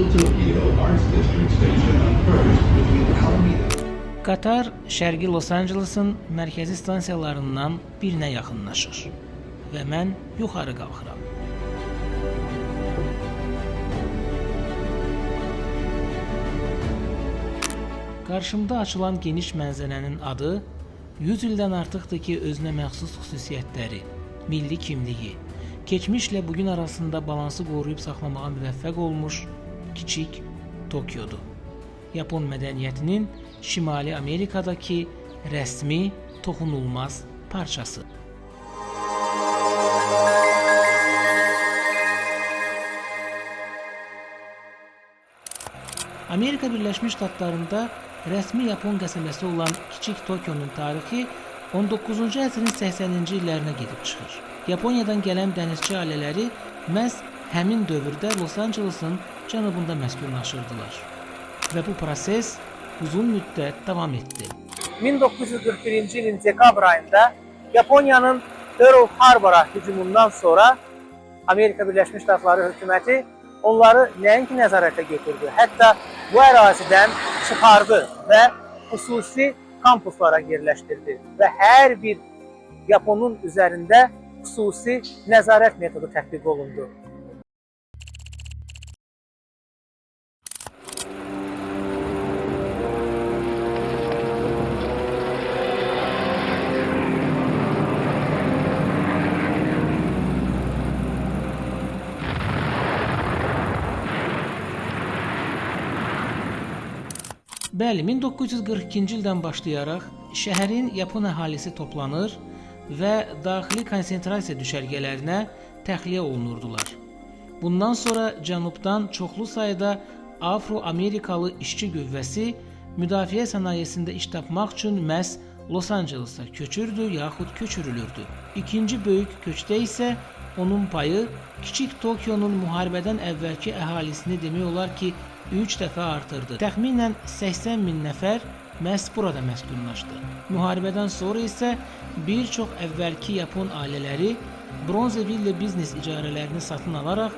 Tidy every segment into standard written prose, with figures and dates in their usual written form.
Little Tokyo Arts District Station on First between Alameda. Qatar Şərqi Los Angelesın mərkəzi stansiyalarından birinə yaxınlaşır və mən yuxarı qalxıram. Qarşımda açılan geniş mənzərənin adı 100 ildən artıqdır ki, özünə məxsus xüsusiyyətləri, milli kimliyi, keçmişlə bu gün arasında balansı qoruyub saxlamağa müvəffəq olmuş kiçik Tokiodur. Yapon mədəniyyətinin Şimali Amerikadakı rəsmi toxunulmaz parçası. Amerika Birləşmiş Ştatlarında rəsmi yapon qəsəbəsi olan kiçik Tokionun tarixi 19-cu əsrin 80-ci illərinə gedib çıxır. Yaponiyadan gələn dənizçi ailələri məhz həmin dövrdə Los Angelesın cənubunda məskunlaşırdılar. Və bu proses uzun müddət davam etdi. 1941-ci ilin dekabr ayında Yaponiyanın Pearl Harbor'a hücumundan sonra Amerika Birləşmiş Ştatları hökuməti onları nəinki nəzarətə götürdü, hətta bu ərazidən çıxardı və xüsusi kampuslara yerləşdirdi və hər bir Yaponun üzərində xüsusi nəzarət metodu tətbiq olundu. Bəli, 1942-ci ildən başlayaraq şəhərin yapon əhalisi toplanır və daxili konsentrasiya düşərgələrinə təxliyə olunurdular. Bundan sonra cənubdan çoxlu sayda Afro-Amerikalı işçi qüvvəsi müdafiə sənayesində iş tapmaq üçün məhz Los Angelesa köçürdü yaxud köçürülürdü. İkinci böyük köçdə isə onun payı kiçik Tokionun müharibədən əvvəlki əhalisini demək olar ki, 3 dəfə artırdı. Təxminən 80 min nəfər məhz burada məskunlaşdı. Müharibədən sonra isə bir çox əvvəlki yapon ailələri Bronzeville biznes icarələrini satın alaraq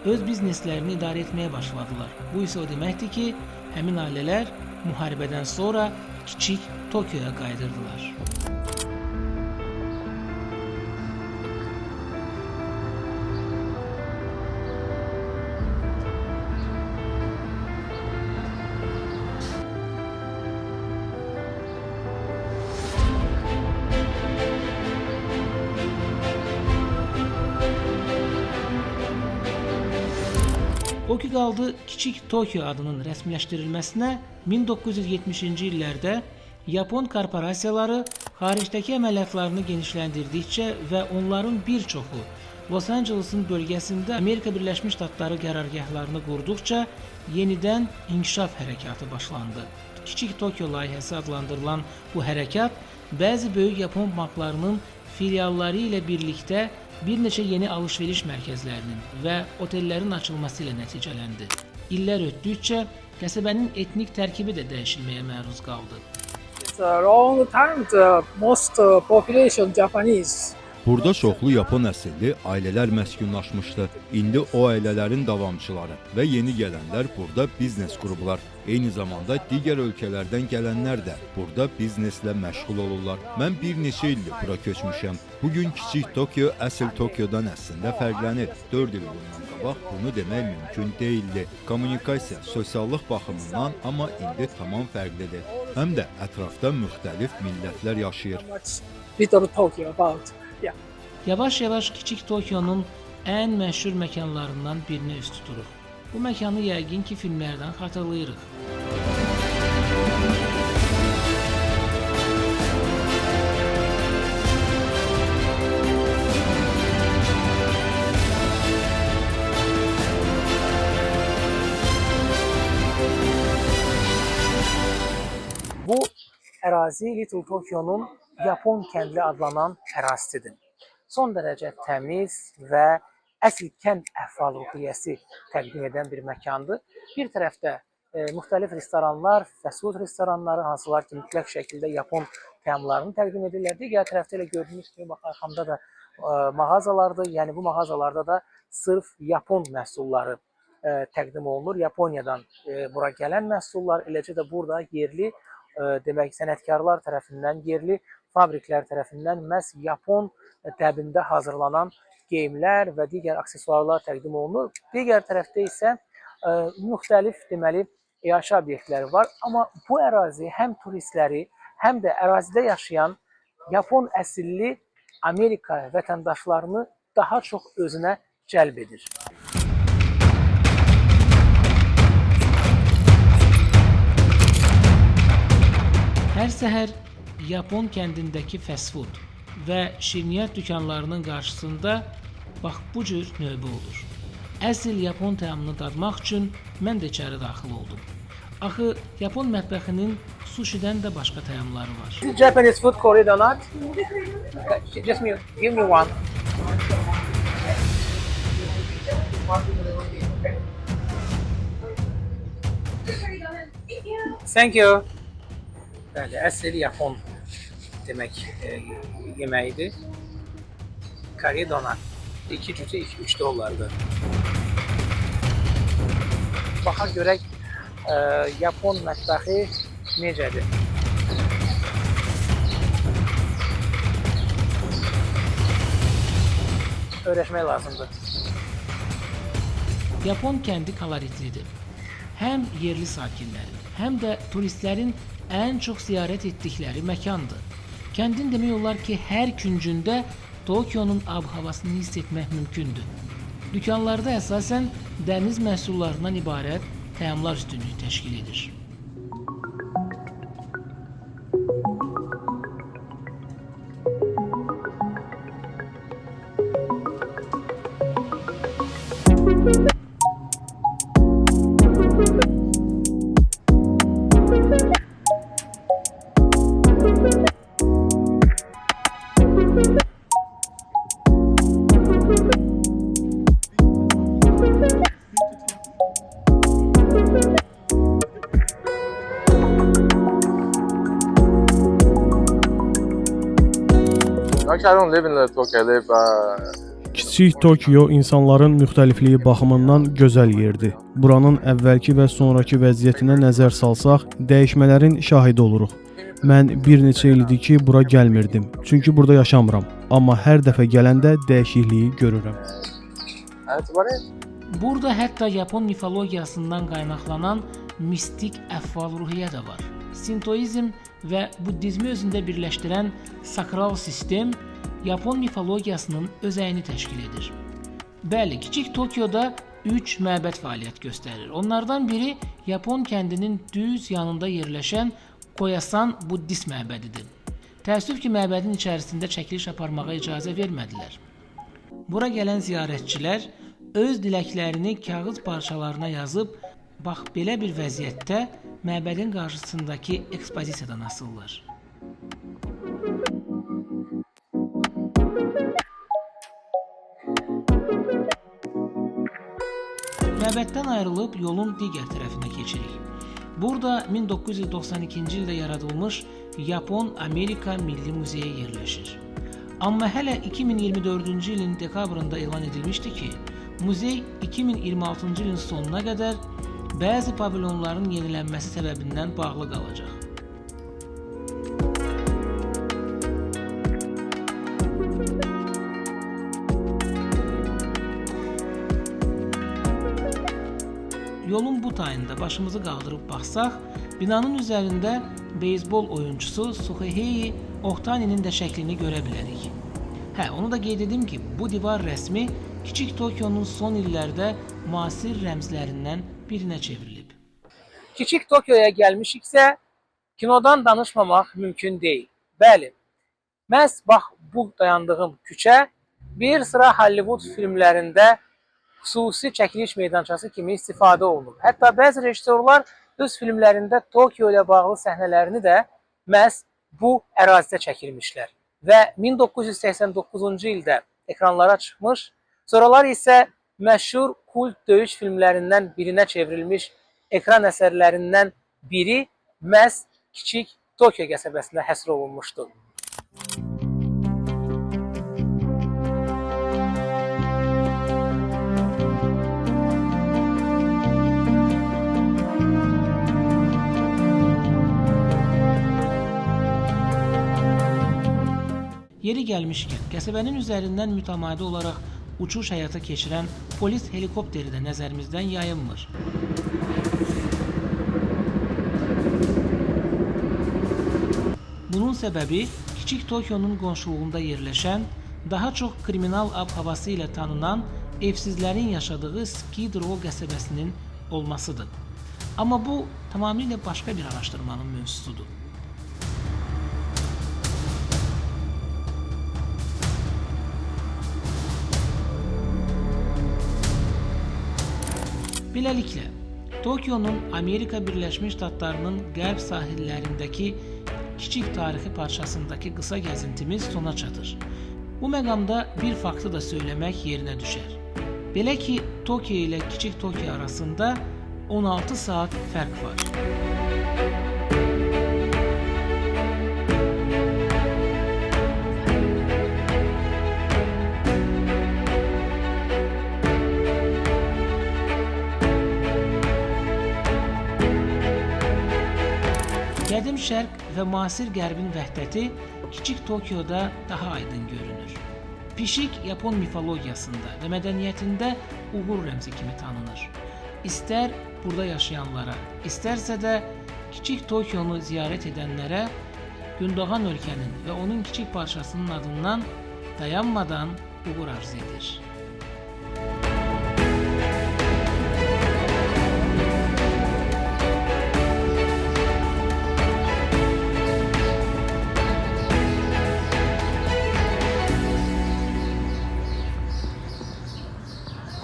öz bizneslərini idarə etməyə başladılar. Bu isə o deməkdir ki, həmin ailələr müharibədən sonra kiçik Tokioya qayıdırdılar. O ki qaldı Kiçik Tokio adının rəsmiləşdirilməsinə 1970-ci illərdə Yapon korporasiyaları xaricdəki əməliyyatlarını genişləndirdikcə və onların bir çoxu Los Angelesın bölgəsində Amerika Birləşmiş Ştatları qərargahlarını qurduqca yenidən inkişaf hərəkatı başlandı. Kiçik Tokio layihəsi adlandırılan bu hərəkat bəzi böyük yapon banklarının filialları ilə birlikdə bir neçə yeni alış-veriş mərkəzlərinin və otellərin açılması ilə nəticələndi. İllər ötdükcə qəsəbənin etnik tərkibi də dəyişilməyə məruz qaldı. It's a long time the most population Japanese. Burada çoxlu yapon əsilli ailələr məskunlaşmışdı. İndi o ailələrin davamçıları və yeni gələnlər burada biznes qurublar. Eyni zamanda digər ölkələrdən gələnlər də burada bizneslə məşğul olurlar. Mən bir neçə ildir bura köçmüşəm. Bu gün kiçik Tokio əsl Tokiodan əslində fərqlənir. 4 il bundan qabaq bunu demək mümkün deyildi. Kommunikasiya, sosiallıq baxımından amma indi tamam fərqlidir. Həm də ətrafda müxtəlif millətlər yaşayır. Much Little Tokyo about. Yeah. Yavaş-yavaş kiçik Tokionun ən məşhur məkanlarından birinə üz tuturuq. Bu məkanı yəqin ki, filmlərdən xatırlayırıq. Bu ərazi Little Tokyo'nun Yapon kəndli adlanan ərazisidir. Son dərəcə təmiz və əsl kənd əhval-ruhiyyəsi təqdim edən bir məkandır. Bir tərəfdə müxtəlif restoranlar, fast food restoranları, hansılar ki, mütləq şəkildə yapon təamlarını təqdim edirlər. Digər tərəfdə elə gördüyünüz kimi bax arxamda da mağazalardır. Yəni bu mağazalarda da sırf yapon məhsulları təqdim olunur. Yaponiyadan bura gələn məhsullar, eləcə də burada yerli demək sənətkarlar tərəfindən, yerli fabriklər tərəfindən məhz yapon təbində hazırlanan geyimlər və digər aksesuarlar təqdim olunur. Digər tərəfdə isə müxtəlif deməli yaşayış obyektləri var, amma bu ərazi həm turistləri, həm də ərazidə yaşayan yapon əsilli Amerika vətəndaşlarını daha çox özünə cəlb edir. Hər səhər Yapon kəndindəki fast food və şirniyyat dükanlarının qarşısında bax bu cür növbə olur. Əsl yapon təamını dadmaq üçün mən də içəri daxil oldum. Axı yapon mətbəxinin suşidən də başqa təamları var. Japanese food curry donut. Just me, give me one. Thank you. Bəli, əsl yapon demək yeməyidir. Curry donut. İki cütü 3 dollardır. Baxaq görək yapon mətbəxi necədir? Öyrəşmək lazımdır. Yapon kəndi koloritlidir. Həm yerli sakinlərin, həm də turistlərin ən çox ziyarət etdikləri məkandır. Kəndin demək olar ki, hər küncündə Tokionun ab-havasını hiss etmək mümkündür. Dükanlarda əsasən dəniz məhsullarından ibarət təamlar üstünlüyü təşkil edir. Actually, I don't live in Little Tokyo. I live Kiçik Tokyo insanların müxtəlifliyi baxımından gözəl yerdir. Buranın əvvəlki və sonrakı vəziyyətinə nəzər salsaq, dəyişmələrin şahidi oluruq. Mən bir neçə il idi ki, bura gəlmirdim. Çünki burada yaşamıram. Amma hər dəfə gələndə dəyişikliyi görürəm. That's about it. Burada hətta yapon mifologiyasından qaynaqlanan mistik əhval-ruhiyyə də var. Sintoizm və buddizmi özündə birləşdirən sakral sistem yapon mifologiyasının özəyini təşkil edir. Bəli, kiçik Tokioda 3 məbəd fəaliyyət göstərir. Onlardan biri Yapon kəndinin düz yanında yerləşən Koyasan buddist məbədidir. Təəssüf ki, məbədin içərisində çəkiliş aparmağa icazə vermədilər. Bura gələn ziyarətçilər öz diləklərini kağız parçalarına yazıb, bax belə bir vəziyyətdə məbədin qarşısındakı ekspozisiyadan asırlar. Məbəddən ayrılıb yolun digər tərəfinə keçirik. Burada 1992-ci ildə yaradılmış Yapon-Amerika Milli Muzeyi yerləşir. Amma hələ 2024-cü ilin dekabrında elan edilmişdi ki, muzey 2026-cı ilin sonuna qədər bəzi pavilyonların yenilənməsi səbəbindən bağlı qalacaq. Yolun bu tayında başımızı qaldırıb baxsaq, binanın üzərində beyzbol oyunçusu Shohei Ohtani'nin də şəklini görə bilərik. Hə, onu da qeyd edim ki, bu divar rəsmi kiçik Tokionun son illərdə müasir rəmzlərindən birinə çevrilib. Kiçik Tokioya gəlmişiksə, kinodan danışmamaq mümkün deyil. Bəli, məhz bax bu dayandığım küçə bir sıra Hollywood filmlərində xüsusi çəkiliş meydançası kimi istifadə olunub. Hətta bəzi rejissorlar öz filmlərində Tokio ilə bağlı səhnələrini də məhz bu ərazidə çəkilmişlər. Və 1989-cu ildə ekranlara çıxmış, sonralar isə məşhur kult döyüş filmlərindən birinə çevrilmiş ekran əsərlərindən biri məhz kiçik Tokio qəsəbəsində həsr olunmuşdu. Yeri gəlmişkən, qəsəbənin üzərindən mütəmadi olaraq uçuş həyata keçirən polis helikopteri də nəzərimizdən yayınmır. Bunun səbəbi Kiçik Tokionun qonşuluğunda yerləşən, daha çox kriminal ab-havası ilə tanınan evsizlərin yaşadığı Skid Row qəsəbəsinin olmasıdır. Amma bu tamamilə başqa bir araşdırmanın mövzusudur. Beləliklə, Tokionun Amerika Birləşmiş Ştatlarının qərb sahillərindəki kiçik tarixi parçasındakı qısa gəzintimiz sona çatır. Bu məqamda bir faktı da söyləmək yerinə düşər. Belə ki, Tokio ilə Kiçik Tokio arasında 16 saat fərq var. Qədim Şərq və müasir Qərbin vəhdəti Kiçik Tokioda daha aydın görünür. Pişik Yapon mifologiyasında və mədəniyyətində uğur rəmzi kimi tanınır. İstər burada yaşayanlara, istərsə də Kiçik Tokionu ziyarət edənlərə Gündoğan ölkənin və onun kiçik parçasının adından dayanmadan uğur arzu edir.